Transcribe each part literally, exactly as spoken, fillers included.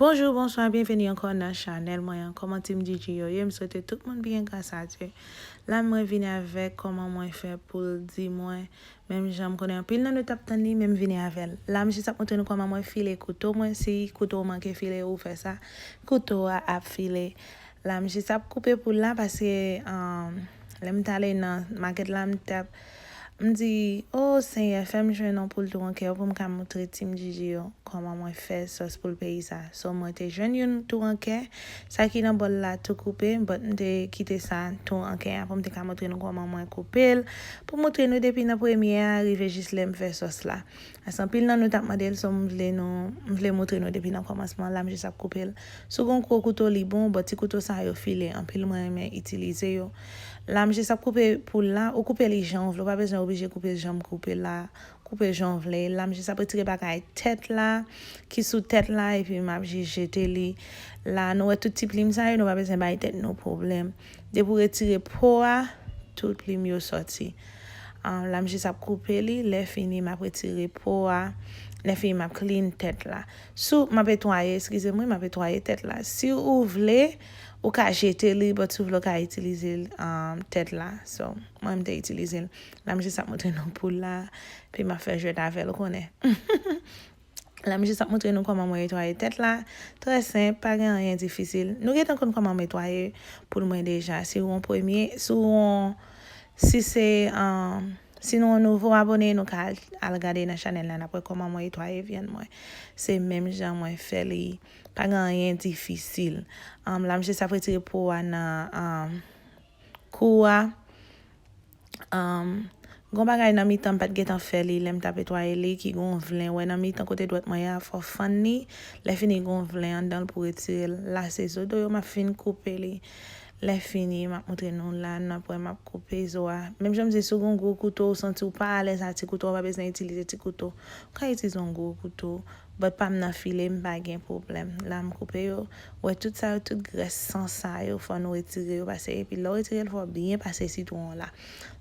Bonjou, bonswa, byenveni ankò nan chanèl mwen an. Kòman Team Gigi yo ye? M swete tout moun byen, gras a Dye. La mwen vini avèk kòman mwen fè pou l di mwen, menm jan m konnen anpil nan nou t ap tann li, men m vini avè l. La m jis ap montre nou kòman mwen file kouto mwen. Si kouto w manke file, ou fè sa, kouto a ap file. La m jis ap koupe poul la paske um, lè m t ale nan makèt la, m t ap m di, o Senyè, fè m jwenn yon poul tou an kè pou m ka montre Team Gigi yo kòman mwen fè sòs poul peyi sa. So, mwen te jwenn youn tou an kè, sa ki nan bòl la tou koupe, but m te kite sa tou an kè a pou m te ka montre nou kòman mwen koupe l, pou montre nou depi nan premye a rive jis lè m fè sòs la. Ase anpil nan nou t ap mande l, so m vle nou, m vle montre nou depi nan kòmansman, la m jis ap koupe l. Si w gen gwo kouto, li bon, but ti kouto sa yo file anpil, mwen renmen itilize yo. La m jis ap koupe poul la, ou koupe li jan w vle, ou pa bezwen oblije koupe jan m koupe la, koupe jan w vle. La m jis ap retire bagay tèt la, ki sou tèt la, epi m ap jis jete li. La nou wè tout ti plim sa yo, nou pa bezwen bay tèt nou pwoblèm. Depi w retire po a, tout plim yo sòti. Um, la m jis ap koupe li, lè fini m ap retire po a, lè fini m ap clean tèt la. Si w, m ap etwaye, eskize m wi, m ap etwaye tèt la. Si ou vle, ou ka jete li, but si w vle, ou ka itilize um, tèt la. So, mwen m te itilize l. La m jis ap montre nou poul la, epi m ap fè jwèt avè l, ou konnen. La m jis ap montre nou kòman mwen etwaye tèt la. Trè senp, pa gen anyen difisil. Nou gentan konn kòman m etwaye poul mwen deja. Si w yon premye, si w yon, si se, um, si nou yon nouvo abone, nou ka al, al gade nan chanèl la, n ap wè kòman mwen etwaye vyann mwen. Se menm jan mwen fè li. Pa gen anyen difisil. Um, la m jis ap retire po a nan um, kou a. Um, gon bagay nan mitan m pa t gentan fè li lè m t ap etwaye li ki gon vlen. Wè nan mitan kote dwèt mwen ye a, fò w fann li. Lè fini gon vlen anndan l pou retire l. La se zo do yo m ap fin koupe li. Lè fini, m ap montre nou la, n ap wè m ap koupe zo a. Menm jan m di, si w gon gwo kouto, ou santi w pa alèz ak ti kouto, ou pa bezwen itilize ti kouto. Ou ka itilize yon gwo kouto. But pa m nan file, m pa gen pwoblèm. La m koupe yo. Wè tout sa yo, tout grès san sa yo, fò nou retire yo pase. Epi lè w retire l, fò w byen pase sitwon an la.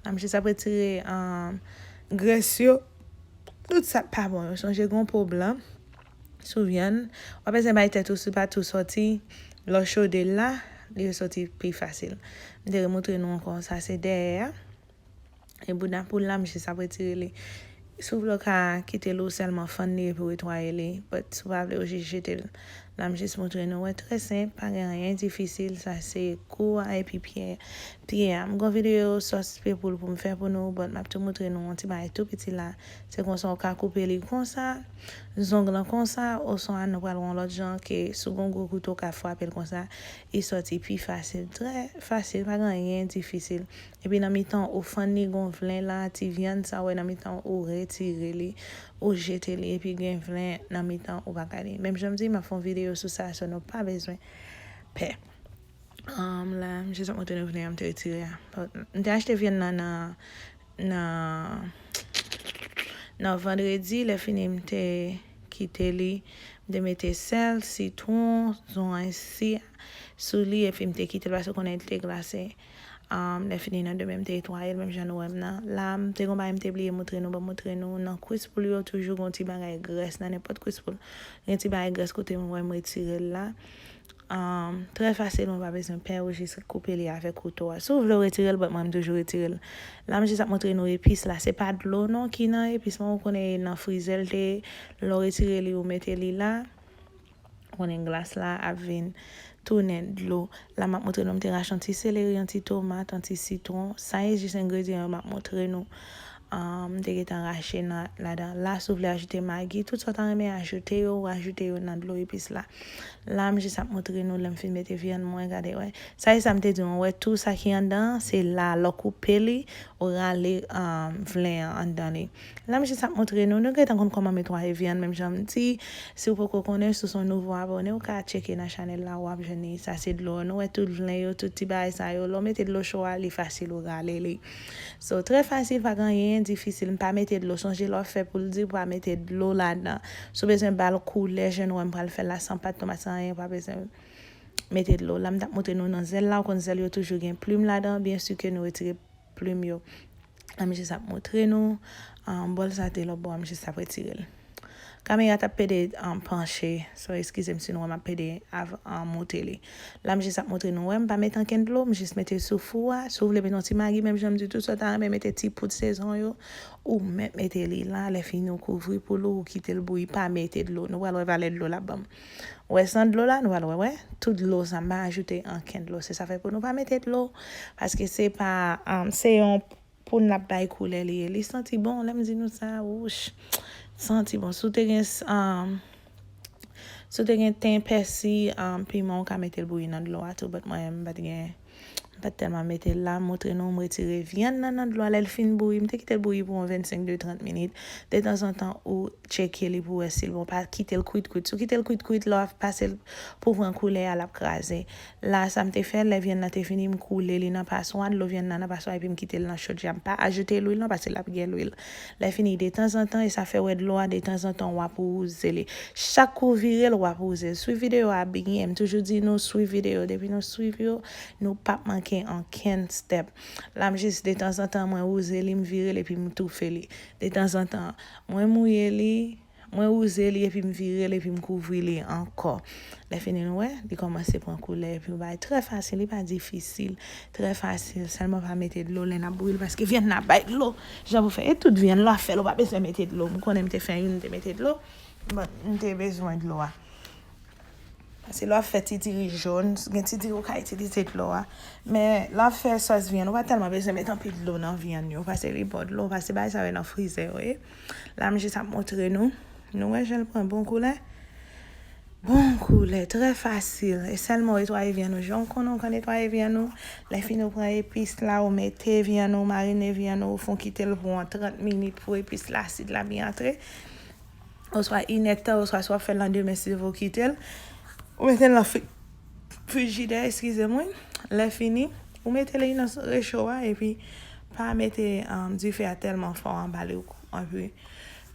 La m jis ap retire um, grès yo. Tout sa k pa bon yo. Sonje gen yon po blan sou vyann. W ap bezwen bay tèt ou si pa tou sòti. Lè w chode l la, li resòti pi fasil. M te remontre nou ankò, sa se dèyè a. E bouda poul la, m jis ap retire li. Si w vle, w ka kite l ou sèlman fann li epi w etwaye li. But si w pa vle, w jis jete l. La, m jis montre nou. Wè, trè senp, pa gen anyen difisil. Sa se kou a epi pye, pye a. M gon videyo sòs pye poul pou m fè pou nou, but m ap tou montre nou yon ti bagay tou piti la. Se konsa w ka koupe li konsa, zong lan konsa, oswa nou pral yon lòt jan ke si w gon gwo kouto w ka frape l konsa, li sòti pi fasil. Trè fasil, pa gen anyen difisil. Epi nan mitan ou fann li gon vlen la, ti vyann sa w wè nan mitan ou retire li, ou jete li, epi gen vlen nan mitan ou pa ka li. Menm jan m di, m ap fè yon videyo sou sa, so nou pa bezwen pè. Um, la, m jis ap montre nou vlen an m te retire a. M te achte vyann nan, nan, nan, nan vandredi, lè fini m te kite li. M te mete sèl, sitwon, zonyon si sou li, epi m te kite l paske w konnen li te glase. Um, lè fini nan demen, m te etwaye l, menm jan nou wè m nan. La, m te gon bagay m te bliye montre nou, ban m montre nou. Nan kwis poul yo, toujou gon ti bagay grès nan nenpòt kwis poul. Gen ti bagay grès kote m wè m retire l la. Um, trè fasil, ou pa bezwen pè, ou jis koupe li avèk kouto a. Si w vle w retire l, but mwen m toujou retire l. La, m jis ap montre nou epis la. Se pa dlo non ki nan epis, mwen ou konnen nan frizè l te ye. Lè w retire li, ou mete li la. Ou konnen glas la ap vin tounen dlo. La, m ap montre nou, m te rache yon ti seleri, yon ti tomat, yon ti sitwon. Sa e jis engredyan yo m ap montre nou. Um, m te gentan rache nan, ladan. La, si w vle ajoute magi, tout sa w ta renmen ajoute yo, ou ajoute yo nan dlo epis la. La, m jis ap montre nou lè m fin mete vyann mwen, gade, wè. Sa e sa m te di nou, wè, tou sa ki anndan, se la, lè w koupe li, ou rale um, vlen an anndan li. La, m jis ap montre nou, nou gentan konn kòman m netwaye vyann, menm jan m di, si w poko konnen, si w se yon nouvo abòne, ou ka tcheke nan chanèl la, w ap jwenn li. Sa se dlo, nou wè tout vlen yo, tout ti bagay sa yo, lè w mete dlo cho a, li fasil ou rale li. So, trè fasil, pa gen anyen difisil. M pa mete dlo. Sonje lè w fè poul di, pa mete dlo ladan. Si w bezwen ba l koulè, jan nou wè m pral fè la, san pat, tomat, san anyen, pa bezwen mete dlo. La, m t ap montre nou nan zèl la. Ou konn zèl yo toujou gen plim ladan. Byen si ke nou retire plim yo. La, m jis ap montre nou. Ah, bòl sa te lòt bò a, m jis ap retire l. Kamera t ap pede, um, panche. So, eskize m si nou wè m ap pede av-, um, moute li. La, m jis ap montre nou, wè, m pa mete ankenn dlo, m jis mete sou fou a. Si w vle mete yon ti magi, menm jan m di tou, sa w ta renmen mete ti poud sezon yo, ou mèt mete li la. Lè fini, ou kouvri poul ou, ou kite l bouyi, pa mete dlo. Nou pral wè valè dlo l ap ban m. Wè, san dlo la, nou pral wè, wè. Tout dlo sa, m pa ajoute ankenn dlo. Se sa fè pou nou pa mete dlo, paske se pa, um, se yon poul n ap bay koulè li ye. Li santi bon, lè m di nou sa, wouch, santi bon. Si w te gen, um, si w te gen ten, pèsi, um, piman, ou ka mete l bouyi nan dlo a tou, but mwen, m pa t gen, m pa t tèlman mete l la. M montre nou, m retire vyann nan, nan dlo a, lè l fin bouyi, m te kite l bouyi pou yon vennsenk de trant minit. Detanzantan, ou tcheke li pou wè si l bon. Pa kite l kwit kwit. Si w kite l kwit kwit, lè w ap pase l pou pran koulè a, l ap kraze. La, sa m te fè, lè vyann nan te fini, m koule li nan paswa, dlo vyann nan nan paswa, epi m kite l nan chodyè. M pa ajoute lwil non, paske l ap gen lwil. Lè fini, detanzantan, e sa fè wè dlo a, detanzantan, w ap wouze li. Chak kou w vire l, w ap wouze l. Swiv videyo a byen. M toujou di nou, swiv videyo. Depi nou swiv yo, nou p ap manke ankenn step. La, m jis, detanzantan, mwen wouze li, m vire l, epi m toufe li. Detanzantan, mwen mouye li, mwen wouze li epi m vire l epi m kouvri li ankò. Lè fini, nou wè, li kòmanse pran koulè epi yon bagay trè fasil, li pa difisil, trè fasil. Sèlman pa mete dlo lè n ap bouyi l, paske vyann nan ap bay dlo. Jan pou fè, e tout vyann lè w ap fè l, ou pa bezwen mete dlo. M konnen m te fè youn, m te mete dlo, but m te bezwen dlo a. Paske lè w ap fè ti diri jòn, gen ti diri ou ka itilize dlo a. Men lè w ap fè sòs vyann, ou pa tèlman bezwen mete anpil dlo nan vyann yo, paske li bon dlo, paske bagay sa yo nan frizè yo ye. La, m jis ap montre nou. Nou wè jan l pran bon koulè? Bon koulè, trè fasil. E sèlman w netwaye vyann ou jan w konnen w ka netwaye vyann ou. Lè fini, ou pran epis la, ou mete vyann ou, marine vyann ou, ou fè w kite l pou yon trant minit pou epis la, asid la byen antre. Oswa inèdtan, oswa si w ap fè l nan demen, si w kite l. Ou mete l nan fri-, frijidè, eskize m, wi. Lè fini, ou mete li nan recho a, epi pa mete, um, dife a tèlman fò anba li, epi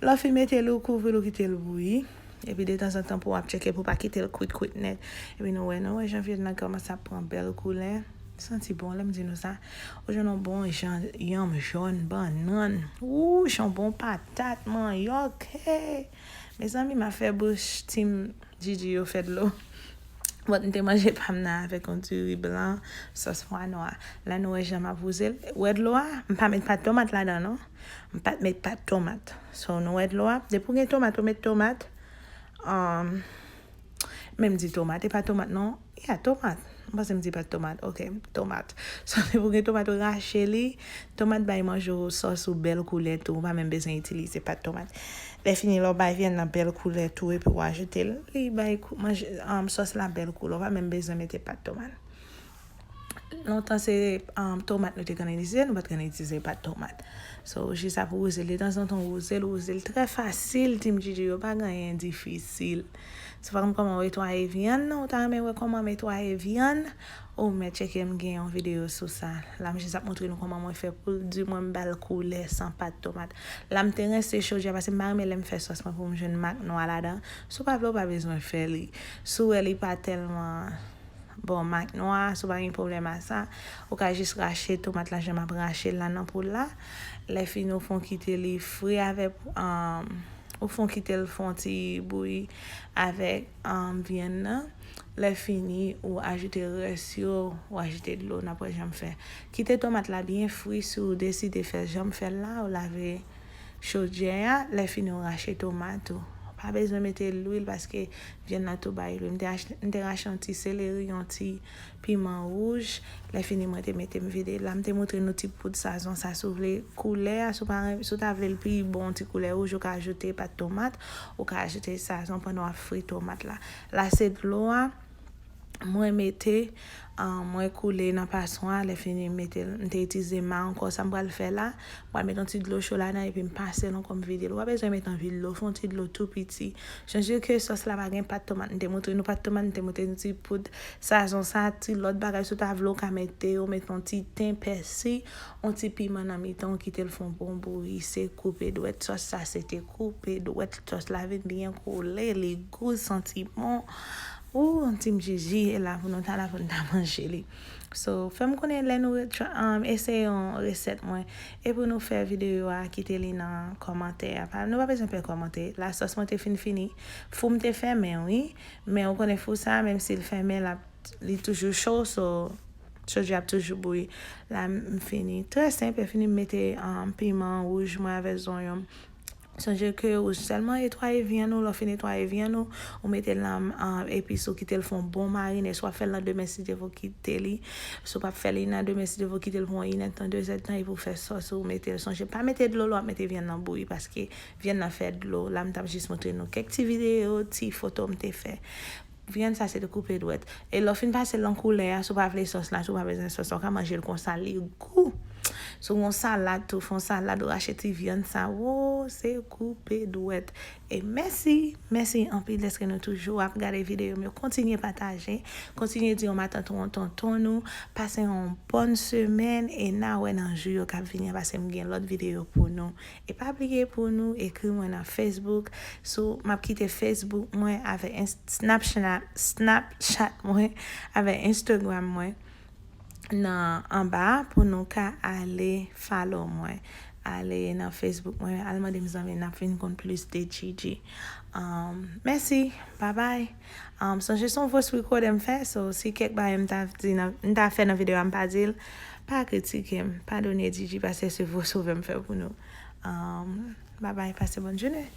lè w fin mete li, ou kouvri l, ou kite l bouyi. Epi detanzantan pou w ap tcheke pou w pa kite l kwit kwit nèt. Epi nou wè, nou wè jan vyann nan kòmanse ap pran bèl koulè. Santi bon, lè m di nou sa. Ou jwenn yon bon jan yanm jòn, bannann. Wouch, yon bon patat, manyòk. Hey! Mezanmi, m ap fè bouch Team Gigi yo fè dlo. But m te manje pa m nan avèk yon diri blan, sòs pwa nwa. La nou wè jan m ap wouze l. Wè dlo a? M pa met pat tomat ladan non. M pa t met pat tomat. So, nou wè dlo a? Depi w gen tomat, ou met tomat. Um, men m di tomat, e pa tomat non. Ya, tomat. M panse m di pat tomat. Ok, tomat. So, depi w gen tomat, ou rache li. Tomat bay manje w sòs ou bèl koulè tou. Ou pa menm bezwen itilize pat tomat. Lè fini, lè w bay vyann nan bèl koulè tou, epi w ajoute l, li bay kou-, manje, um, sòs la bèl koulè. Ou pa menm bezwen mete pat tomat. Lontan se, um, tomat nou te konn itilize, nou pa t konn itilize pat tomat. So, ou jis ap wouze l, detanzantan wouze l, wouze l. Trè fasil, Team Gigi yo, pa gen anyen difisil. Si w pa konn kòman w netwaye vyann nan, ou ta renmen wè kòman m netwaye vyann, ou mèt tcheke m gen yon videyo sou sa. La, m jis ap montre nou kòman mwen fè pou l di mwen m ba l koulè san pat tomat. La, m te rense chodyè paske m pa renmen lè m fè sòs mwen pou m jwenn mak nwa ladan. Si w pa vle, w pa bezwen fè li. Si w wè li pa tèlman bon, mak nwa, si w pa gen pwoblèm a sa, ou ka jis rache tomat la jan m ap rache l la nan poul la. Lè fini, ou fè w kite li fri avèk, um, ou fè w kite l fè yon ti bouyi avèk, um, vyann nan. Lè fini, ou ajoute rès yo, ou ajoute dlo, n ap wè jan m fè. Kite tomat la byen fri, si w deside fè jan m fè l la, ou lave chodyè a, lè fini ou rache tomat ou. Pa bezwen mete lwil paske vyann nan tou bay lwil. M te ach-, m te rache yon ti seleri, yon ti piman wouj. Lè fini mwen te mete m vide. La m te montre nou ti poud sazon sa si w vle koulè a, si w pa renmen, si w ta vle l pi bon, ti koulè wouj, ou ka ajoute pat tomat, ou ka ajoute sazon pandan w ap fri tomat la. La se dlo a. Mwen mete, ah, mwen koule nan paswa, lè fini m mete l, m te itilize ma ankò, sa m pral fè la, m pral mete yon ti dlo cho ladan epi m pase l ankò, m vide l. Ou pa bezwen mete anpil dlo, fè yon ti dlo tou piti. Jan di ke sòs la pa gen pat tomat, m te montre nou pat tomat, m te montre nou ti poud sazon sa, ti lòt bagay, si w ta vle, ou ka mete yo, mete yon ti ten, pèsi, yon ti piman nan mitan, ou kite l fè yon bon bouyi, se koupe dwèt. Sòs sa, se te koupe dwèt. Sòs la vin byen koule, li gou, santi bon. Ou Team Gigi e la pou nou ta la pou nou ta manje li. So, fè m konnen lè nou re- try- um, eseye yon resèt mwen. E pou nou fè videyo a, kite li nan kòmantè a. Pa- Nou pa bezwen fè kòmantè. Lasòs mwen te fin fini. Fou m te fèmen, wi. Men ou konnen fou sa, menm si l fèmen, l ap- li toujou cho, so, chonje ap toujou bouyi. La, m fini. Trè senp, e fini m mete um, piman wouj mwen avèk zonyon. Sonje ke ou sèlman netwaye vyann ou, lè w fin netwaye vyann ou, ou mete nan um, epis ou kite l fè yon bon marine, swa fè l nan demen si Dye vle w kite li, si w p ap fè li nan demen si Dye vle w kite l pou yon inèdtan, dezèdtan, epi w fè sòs ou mete l. Sonje, pa mete dlo lè w ap mete vyann nan bouyi, paske vyann nan fè dlo. La, m t ap jis montre nou kèk ti videyo, ti foto m te fè. Vyann sa se te koupe dwèt. E lè w fin pase l nan koulè a, si w pa vle sòs la, si w pa bezwen sòs la, w ka manje l konsa, li gou. Si w gon salad tou, fè yon salad, ou rache ti vyann sa, wo, se koupe dwèt. E mèsi, mèsi anpil dèske nou toujou ap gade videyo m yo. Kontinye pataje, kontinye di yon matant ou yon tonton nou. Pase yon bòn semèn e n a wè nan jou yo k ap vini an, paske m gen lòt videyo pou nou. E pa bliye pou nou ekri mwen nan Facebook. Sou, m ap kite Facebook mwen avèk Snapchat, Snapchat mwen avèk Instagram mwen nan anba pou nou ka ale follow mwen. Ale nan Facebook mwen, al mande m zanmi, n ap vin konn plis de Gigi. Um, mèsi, babay. Um, sonje se yon voice recorder m fè, so si kèk bagay m ta di nan, m ta fè nan videyo a m pa di l, pa kritike m, padone Gigi paske se voice over m fè pou nou. Um, babay, pase bòn jounen.